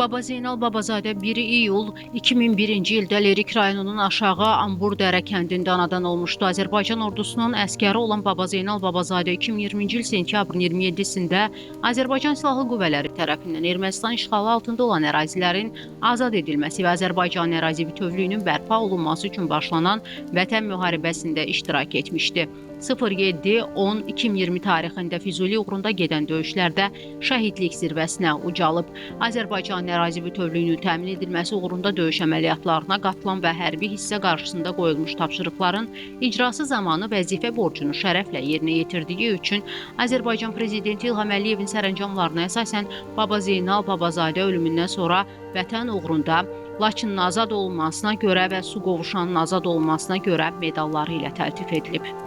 Baba Zeynal Babazadə 1 iyul 2001-ci ildə Lerik rayonunun Aşağı Amburdərə kəndində anadan olmuşdu. Azərbaycan ordusunun əsgəri olan Baba Zeynal Babazadə 2020-ci il sentyabrın 27-sində Azərbaycan Silahlı Qüvvələri tərəfindən Ermənistan işğalı altında olan ərazilərin azad edilməsi və Azərbaycan ərazi bütövlüyünün bərpa olunması üçün başlanan Vətən müharibəsində iştirak etmişdi. 07-10-2020 tarixində Füzuli uğrunda gedən döyüşlərdə şəhidlik zirvəsinə ucalıb. Azərbaycanın ərazi bütövlüyünün təmin edilməsi uğrunda döyüş əməliyyatlarına qatılan və hərbi hissə qarşısında qoyulmuş tapşırıqların icrası zamanı vəzifə borcunu şərəflə yerinə yetirdiyi üçün Azərbaycan prezidenti İlham Əliyevin sərəncamlarına əsasən Baba Zeynal Babazadə ölümündən sonra Vətən uğrunda Laçının azad olunmasına görə və Su qovuşanın azad olunmasına görə medalları ilə təltif edilib.